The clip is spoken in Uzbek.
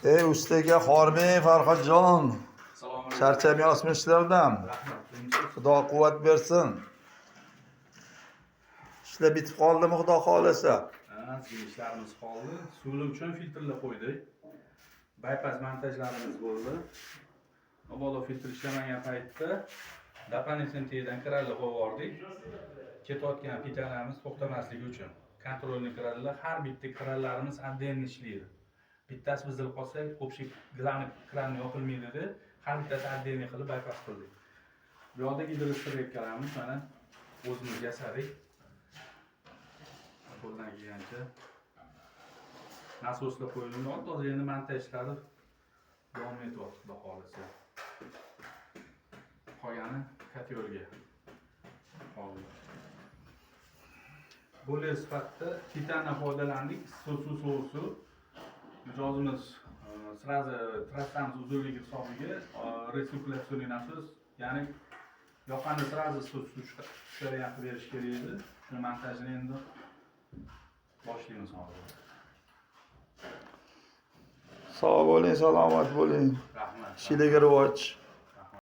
Ey, ustaga hormang, Farhodjon. Assalomu alaykum. Charchamayapsizmi ishlardan? Rahmat. Xudo quvvat bersin. Ishlar bitib qoldimi, Xudo xohlasa? Ozgina ishlarimiz qoldi. Suvlar uchun filtrlar qo'ydik. Bypass montajlarimiz bo'ldi. Mabodo filtr ishlamagan paytda дополнительный tagidan kranlar qo'yib yubordik. Ketayotgan питания miz to'xtamasligi uchun. Контрольный kranlar, har bitta kranlarimiz отдельно ishlaydi. Bittasi buzilib qolsa, общий главный kran yopilmaydi-da, har bittasi отдельный qilib bypass qildik. Bu yoqda гидрострелка larimiz mana o'zimiz yasadik. Qo'ldan kelgancha nasoslar qo'yildi. Hozir endi montaj ishlari davom etyapti, Xudo xohlasa. Qolgani котёл ga qoldi. Bo'lak sifatida titandan foydalandik. Issiq suv, sovuq suv. Mijozimiz сразу trassamiz uzunligi hisobiga рециркуляционный насос, ya'ni yoqqanda сразу suv tushadigan qilib berish kerak edi. Shuni montajini endi boshlaymiz hozir. Sog' bo'ling, salomat bo'ling. Rahmat. Ishinglarga rivoj.